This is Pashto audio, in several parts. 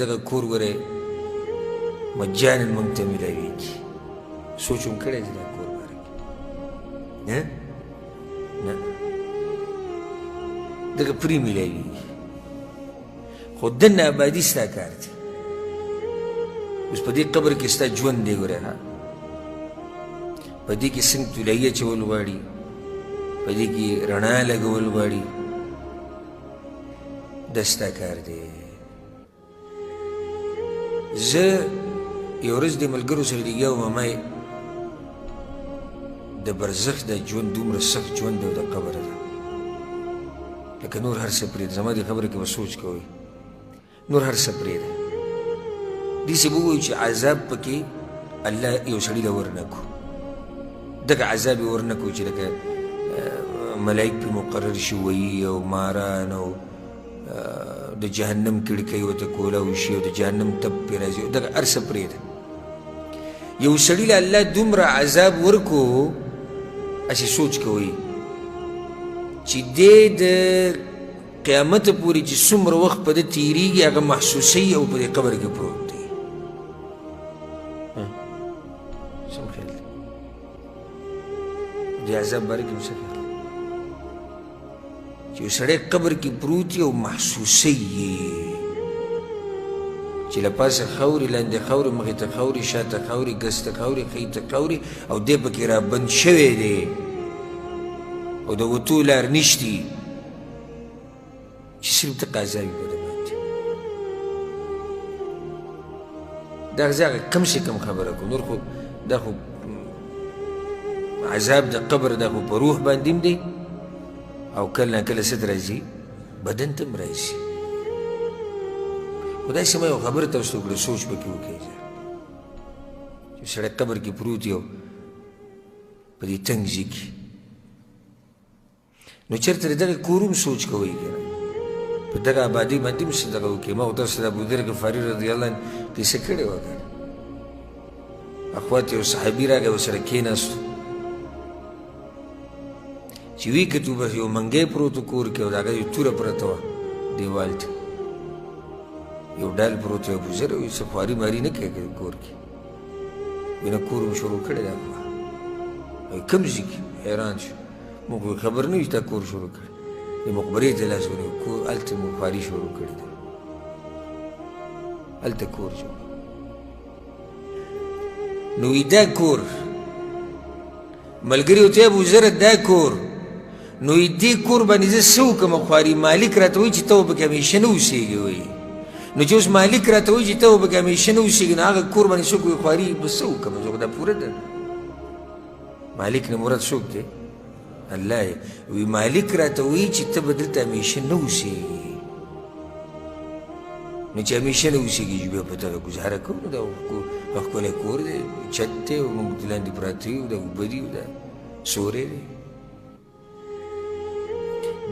دغه کور ګوره مجانا موږ ته میلاویږي. سوچ هم کړی چې دا کور باره کې نه نه دغه پرې میلاویږي، خو دننه آبادي ستا کار دی. اوس په دې قبر کې ستا ژوند دی ګوره، ها په دې کې څنګه طلایي اچول غواړي، په دې کې رڼا لګول غواړي، دا ستا کار دی. زه یو ورځ د ملګرو سره لګیا وم، ما د برزخ د ژوند دومره سخت ژوند دی او د قبر ده، لکه نور هر څه پرېږده. زما دې خبره کې به سوچ کوئ، نور هر څه پرېږده. داسې به ووایو چې عذاب پکې الله یو سړي له ورنه کړو، دغه عذاب یې ورنه کړو چې لکه ملایک پرې مقرر شي وایي، او ماران او د جهنم کړکۍ ورته کولاو شي او د جهنم تپ پرې راځي، دغه هر څه پرېږده. یو سړي له الله دومره عذاب ورکو، هسې سوچ کوئ چې دی د قیامت پورې چې څومره وخت په ده تېرېږي هغه محسوسوي او په دې قبر کې پروت دی. څه خیال دی دې عذاب باره کې؟ څه خیال چې یو سړی قبر کې پروت وي او محسوسوي چې له پاسه خاورې، لاندې خاورې، مخې ته خاورې، شاته خاورې، ګس ته خاورې، ښۍ ته خاورې، او دی پکې رابند شوی دی او د وتو لار نشتي، چې صرف تقاضا وي په ده باندې. دا زه هغه کم سې کم خبره کوم، نور خو دا خو عذاب د قبر دا خو په روح باندې هم دی، او کله نا کله څه ته راځي، بدن ته هم راځي. خو داسې ما یو خبره تاسو ته وکړه، سوچ پکې وکړئ چې سړی قبر کې پروت یو په دې تنګ ځای کې، نو چېرته د دغه کور هم سوچ کوئ که نه، په دغه آبادۍ باندې هم څه دغه وکړئ. ما خو تاسو ته د ابوذر غفاري رضی الله عنه قصه کړې وه که نه. اخوا ته یو صحابي راغی، ورسره کښېناستو، چې ویې کتو بس یو منګی پروت و کور کې، او د هغه یو توره پرته وه دیوال ته، یو ډال پروت و. ابوذر وایي څه خواري ماري نه کوي کور کې، وایي نه کور مې شروع کړی دی. اخوا وایي کوم ځای کې؟ حیران شو، موږ خو خبر نه یو چې تا کور شروع کړی. د مقبرې ته لاس ونیو، کور هلته مو خواري شروع کړې ده، هلته کور جوړ. نو دا کور ملګري ورته ابوذره دا کور، نو دې کور باندې زه څه وکړم خواري؟ مالک راته وایي چې ته به پکې همېشه نه اوسېږې. وایي نو چې اوس مالک راته وایي چې ته به پکې همېشه نه اوسېږې، نو هغه کور باندې څوک وایي خواري به څه وکړم زه؟ خو دا پوره ده. مالک نه مراد څوک دی؟ الله یې. وی مالک راته وایي چې ته به دلته همېشه نه اوسېږې، نو چې همېشه نه اوسېږي چې بیا په دغه ګزاره کوو، نو دا ښکلی کور دی، چت دی، او موږ لاندې پراته یو، دا اوبه دي، دا سوری دی.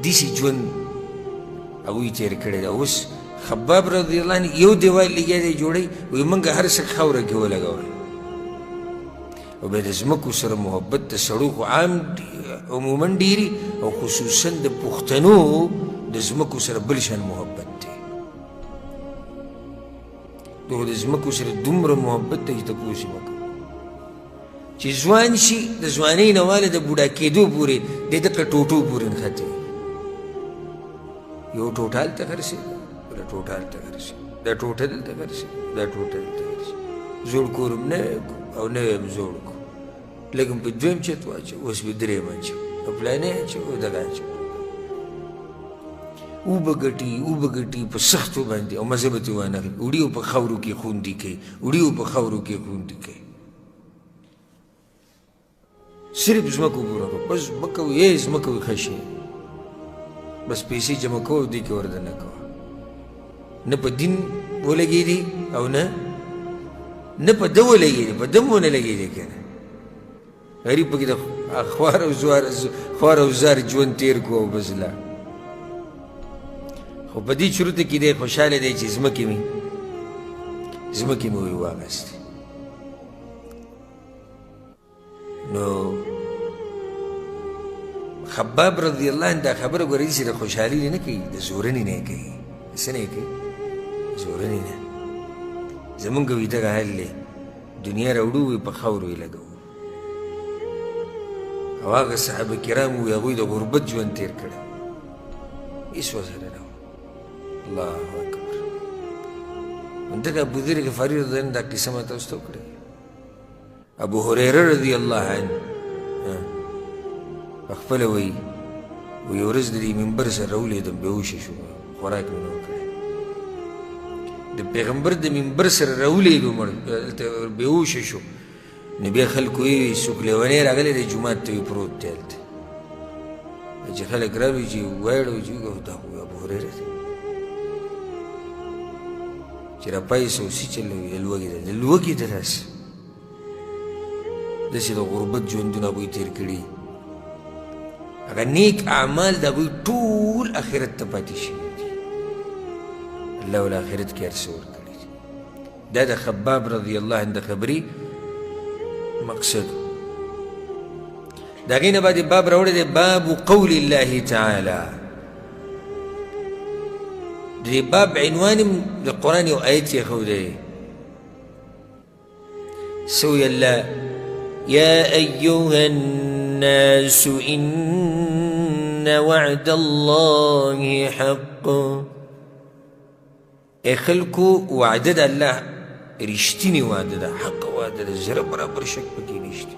داسې ژوند هغوی تېر کړی دی. اوس خباب رضی الله عنه یو دیوال لګیا دی جوړوي، وایي موږ هر څه خاوره کې ولګول. او بیا د ځمکو سره محبت د سړو خو عام عموما ډېري، او خصوصا د پښتنو د ځمکو سره بل شان محبت دی. دغه د ځمکو سره دومره محبت دی چې تپوس یې مه کوه. چې ځوان شي د ځوانۍ نه واله د بوډا کېدو پورې د دغه ټوټو پورې نښتی، یو ټوټه هلته خرڅېده، بله ټوټه هلته خرڅېده، دا ټوټه دلته خرڅېده، دا ټوټه دلته خرڅېده. زوړ کور هم نوی کو او نوی هم زوړ کو، لږ هم په دویم چت واچو، اوس په دریم اچو، په پلانې اچو او دغه اچو. اوبه ګټي، اوبه ګټي په سختو باندې، او مزه به ترې وانه خلي. وړي او په خاورو کې خوندي کوي، وړي او په خاورو کې خوندي کوي. صرف ځمکو پوره کړو، بس ځمکه وي، یې ځمکه وي، ښه شی، بس پیسې جمع کوه او دې کې وردننه کوه. نه په دین ولګېدي او نه په ده ولګېدي، په ده هم ونه لګېدي که نه. غریب پکې د خوار او زار ژوند تېر کړو او بس لاړ. خو په دې چورته کې دی خوشحاله دی چې ځمکې مې وي واخیستې. نو خباب رضی الله عنه دا خبره ګورئ چې د خوشحالي نه کوي، د زورنې نه کوي. څه نه کوي؟ زورنې نه. زمونږ وي دغه حال دی، دنیا راوړو وي په خاورو یې لګوو. او هغه صحابه کرام وي هغوی د غربت ژوند تېر کړی، هېڅ وسره نه وو. الله اکبر. دغه ابوذر غفاري رضی الله عنه دا قصه ما تاسو ته وکړه. ابو هريره رضی الله عنه په خپله وایي، وایي ورځ د دې منبر سره راولېدم، بېهوښه شوم، خوراک مې نه و کړی. د پیغمبر د منبر سره راولېدو، مړ هلته بېهوښه شو. نو بیا خلکو یې وویل څوک لېونی راغلی دی جومات ته، وي پروت دی هلته. چې خلک راوي چې وایړو چې وګورو دا خو ابو هريره دی. چې راپاڅېږي څه چل وي، د لوږې ده، د لوږې ده، داسې داسې د غربت ژوندونه هغوی تېر کړي. هغه نیک اعمال د هغوی ټول آخرت ته پاتې شوي دي، الله ول آخرت کې هر څه ورکړي دي. دا د خباب رضی الله عنه د خبرې مقصد. د هغې نه بعد باب راوړی دی، باب قول الله تعالی. د دې باب عنوان هم د قرآن یو آیت یې ښودی. سوی الله يا أيها الناس إن وعد الله حق. ای خلکو وعده د الله رښتینې وعده ده، حق وعده ده، زره برابر شک پکې نشته.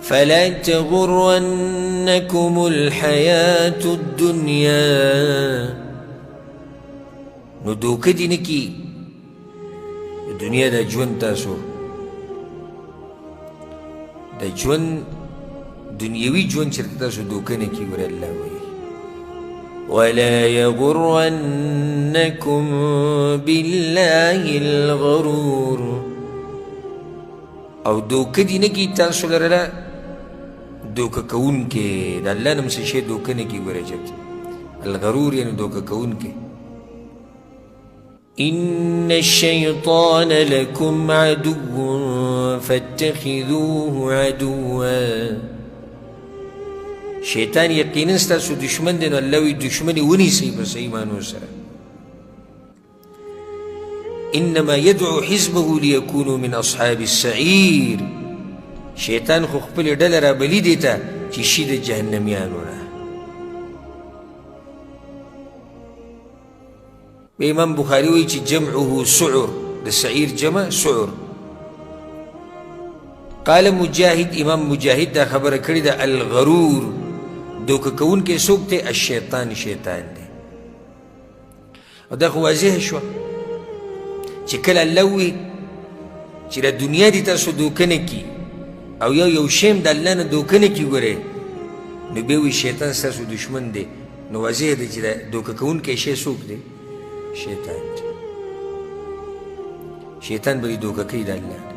فلا تغرنكم الحياة الدنيا. نو دوکه دې نه کي دنیا د ژوند، تاسو د ژوند دنیوي ژوند چېرته تاسو دوکه نه کي. ګوره الله وایي ولا يغرنكم بالله الغرور. او دوکه دې نه کي تاسو لرله دوکه کوونکی، د الله نه هم څه شی دوکه نه کي. ګوره چېرته الغرور یعنې دوکه کوونکی. إن الشيطان لكم عدو فاتخذوه عدوا. شیطان یقینا ستاسو دشمن دی، نو الله وایي دښمن یې ونیسئ په صحیح معنو سره. انما يدعو حزبه ليكونوا من اصحاب السعير. شیطان خو خپلې ډله رابلي دې ته چې شي د جهنمیانو نه. امام بخاري وایي چې جمعه سعر، د سعیر جمع سعر. قال مجاهد، امام مجاهد دا خبره کړې ده، الغرور دوکه کوونکی څوک دی؟ الشیطان، شیطان دی. او دا خو واضح شوه چې کله الله ووایي چې د دنیا دې تاسو دوکه نه کړي او یو شی هم د الله نه دوکه نه کړي، ګورئ نو بیا وایي شیطان ستاسو دښمن دی. نو واضح ده چې د دوکه کوونکی شی څوک دی؟ شیطان دی. شیطان به دې دوکه کوي د الله نه،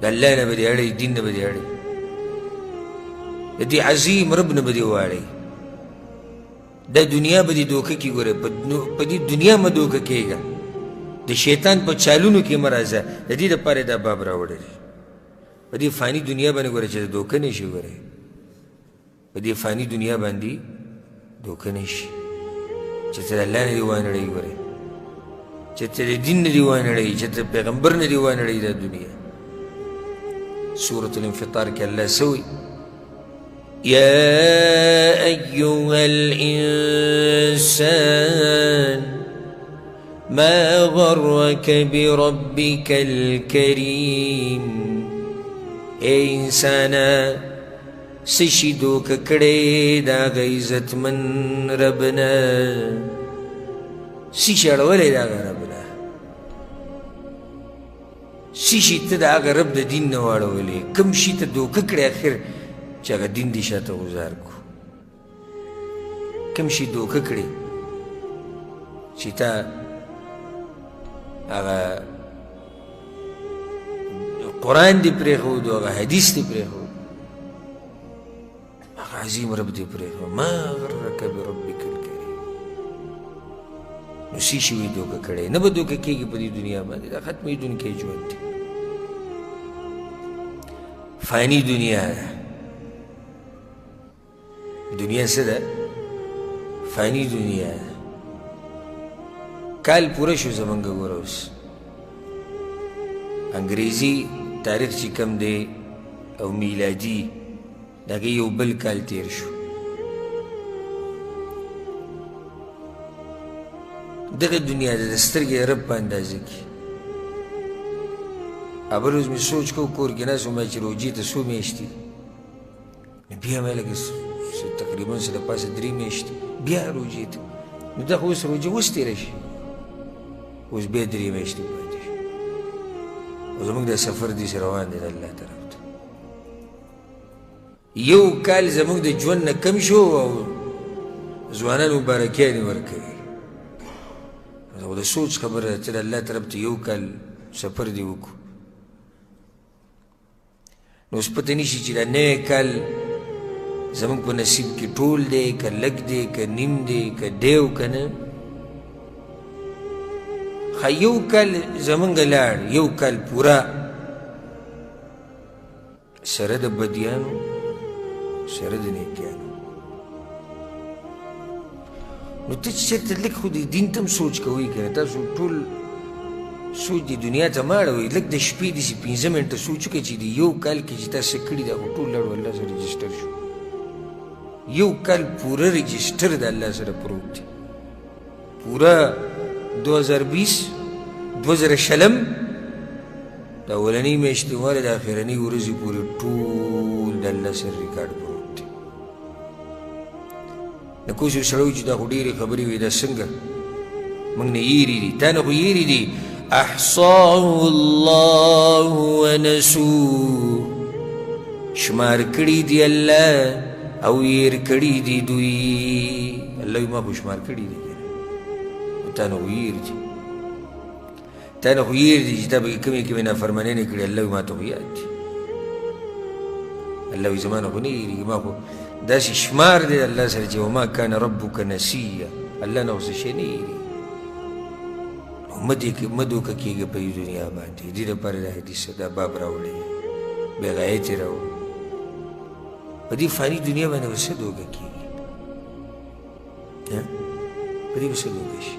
د الله نه به دې اړوي، دین نه به دې اړوي، د دې عظیم رب نه به دې واړوي. دا دنیا به دې دوکه کړي. ګوره په دې دنیا مه دوکه کېږه، د شیطان په چالونو کې مه راځه. د دې دپاره دا باب راوړی دی. په دې فاني دنیا باندې ګوره چې دوکه نه شي، ګوره په دې فاني دنیا باندې دوکه نه شي چې ته د الله نه دې وانړوي، ګوره چې ته د دین نه دې وانړوي، چې ته پیغمبر نه دې وانړوي. دا دنیا سورة الانفطار کې الله څه وایي؟ يا أيها الإنسان ما غرك بربك الكريم. ای انسانه څه شي دوکه کړې د هغه عزتمن رب نه؟ څه شي اړولی د هغه رب نه؟ څه شي ته د هغه رب د دین نه واړولې؟ کوم شي ته دوکه کړې اخر چې هغه دین دې شاته غوځار کړو؟ کوم شي دوکه کړې چې تا هغه قرآن دې پرېښود، هغه حدیث دې پرېښود، هغه عظیم رب دې پرېښود؟ ما غرک بربک الکریم. نو څه شي وي دوکه کړی؟ نه به دوکه کېږي په دې دنیا باندې، دا ختمېدونکی ژوند دی، فاني دنیا ده. دنیا څه ده؟ فاني دنیا ده. کال پوره شو زمونږ. ګوره اوس انګریزي تاریخ چې کوم دی او میلادي، د هغې یو بل کال تیر شو. دغه دنیا ده د سترګې رب په اندازه کې. بل ورځ مې سوچ کوو، کور کې ناست وم، چې روژې ته څو میاشتې، بیا مې لکه تقریبا څه د پاسه 3 میاشتې بیا روژې ته. نو دا خو اوس روژه اوس تېره شي، اوس بیا 3 میاشتې پاتې شي، او زموږ د سفر داسې روان دی د الله طرف ته. یو کال زموږ د ژوند نه کم شو او ځوانان مبارکیانې ورکوي. دا خو د سوچ خبره ده چې د الله طرف ته یو کال سفر دې وکړو. نو اوس پته نشي چې دا نوی کال زموږ په نصیب کې ټول دی که لږ دی که نیم دی که دی او که نه. ښه یو کال زموږ لاړ، یو کال پوره سره د بدیانو سره د نیکیانو. نو ته چې چېرته لږ خو دې دین ته هم سوچ کوئ که نه، تاسو ټول سوچ دې دنیا ته مه اړوئ. لږ د شپې داسې 5 منټه سوچ وکړئ چې د یو کال کې چې تا څه کړي دا خو ټول لاړو الله سره رجسټر شو. یو کال پوره رجسټر د الله سره پروت دی، پوره 2020 2020 د اولنۍ میاشتې والې د اخرنۍ ورځې پورې ټول د الله سره ریکارډ پروت دی. د کوس یو سړی چې دا خو ډېرې خبرې وي، دا څنګه موږ نه یېرې دي، تا نه خو یېرې دي. احصاه الله ونسوه، شمار کړي دي الله او یېر کړي دي دوی. الله وایي ما خو شمار کړي دي، تا نه خو یېر دي، تا نه خو یېر دي چې تا پکې کومې کومې نافرمانۍ نه کړي. الله وایي ما ته خو یاد دي. الله وایي زما نه خو نه یېرېږي، ما خو داسې شمار دی الله سره چې وما کان ربک نسیه، الله نه خو څه شی نه یېرېږي. مه دوکه کېږه په دې دنیا باندې. دې لپاره دا حدیث دا باب راوړی دی، بې غایت یې راوړی. په دې فاني دنیا باندې به څه دوکه کېږي؟ په دې به څه دوکه شي؟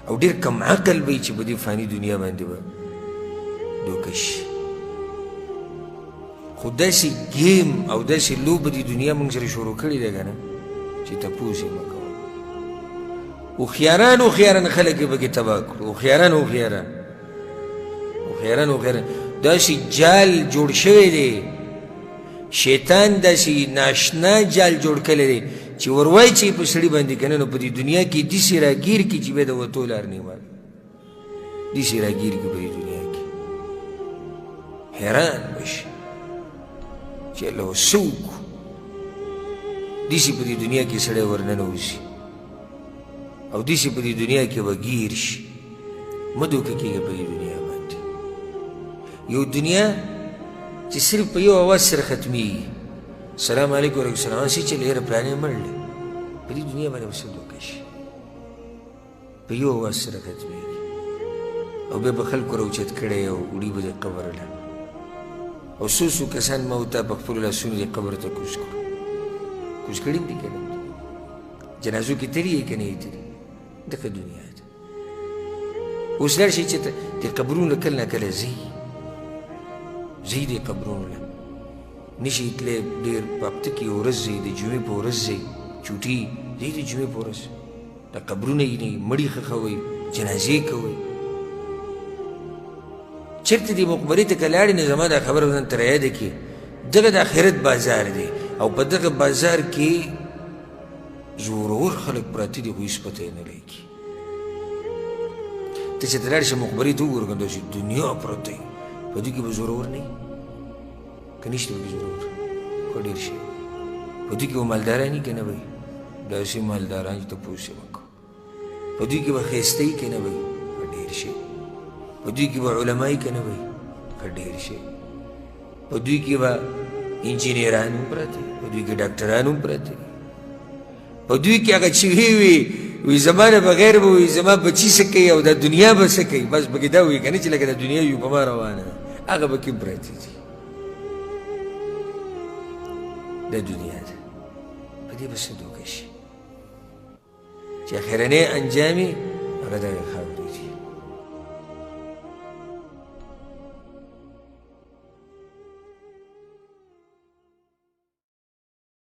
او ډېر کم عقل به وي چې په دې فاني دنیا باندې به دوکه شي. خو داسې ګیم او داسې لوبه دې دنیا موږ سره شروع کړې ده که نه چې تپوس یې مه کوه. هوښیاران هوښیاران خلک یې پکې تباه کړو، هوښیاران هوښیاران هوښیاران هوښیاران. داسې جال جوړ شوی دی، شیطان داسې ناشنا جال جوړ کړی دی چې وروایي چې په سړي باندې که نه، نو په دې دنیا کې داسې راګیر کړي چې بیا د وتو لار نه وي، داسې راګیر کړي په دې دنیا کې حیران به شي چې الله څه وکړو. داسې په دې دنیا کې سړی ورننوځي او داسې په دې دنیا کې به ګیر شي. مه دوکه کېږه په دې دنیا باندې. یو دنیا چې صرف په یو اواز سره ختمېږي، سلام علیکم وعلیکم السلام، هسې چې له یاره پلانی مړ دی، په دې دنیا باندې به څه دوکه شي؟ په یو اواز سره ختمېږي او بیا به خلکو راوچت کړی او وړي به دې قبر له. او څو څو کسان ما او تا په خپلو لاسونو دې قبر ته کوز کړو، کوز کړي هم دي که نه؟ جنازو کې تلي یې که نه یې تلي؟ دغه دنیا ده. اوس لاړ شئ چې دې قبرونو له کله نه کله ځئ، ځئ دې قبرونو له نشي تللی ډېر، په هفته کې یو ورځ ځئ، د جمعې په ورځ ځئ، چوټي ځئ د جمعې په ورځ، د قبرونه یې نه مړي ښخوئ، جنازې کوئ. چېرته دې مقبرې ته که لاړې نو زما دا خبره به ځان ته رایاده کړي، دغه د آخرت بازار دی او په دغه بازار کې زورور خلک پراته دي خو هېڅ پته یې نه لګي. ته چې ته لاړ شې مقبرې ته وګوره که داسې دنیا پرته وي، په دې کې به زورور نه وي که نشته پکې زورور؟ ښه ډېر شی په دې کې به مالداران وي که نه به وي؟ داسې مالداران چې تپوس یې مه کوه. په دوی کې به ښایسته وي که نه به وي؟ ښه ډېر شی. په دوی کې به علما وي که نه به وي؟ ښه ډېر شی. په دوی کې به انجینران هم پراته وي، په دوی کې ډاکټران هم پراته دي، په دوی کې هغه چې وي وي زما نه بغیر به وي زما بچي څه کوي او دا دنیا به څه کوي، بس پکې دا وایي که نه چې لکه دا دنیا یو په ما روانه ده، هغه پکې هم پراته دي. دا دنیا ده، په دې به څه دوکه شي؟ چې اخرنی انجام یې هغه دغې خاورې دي.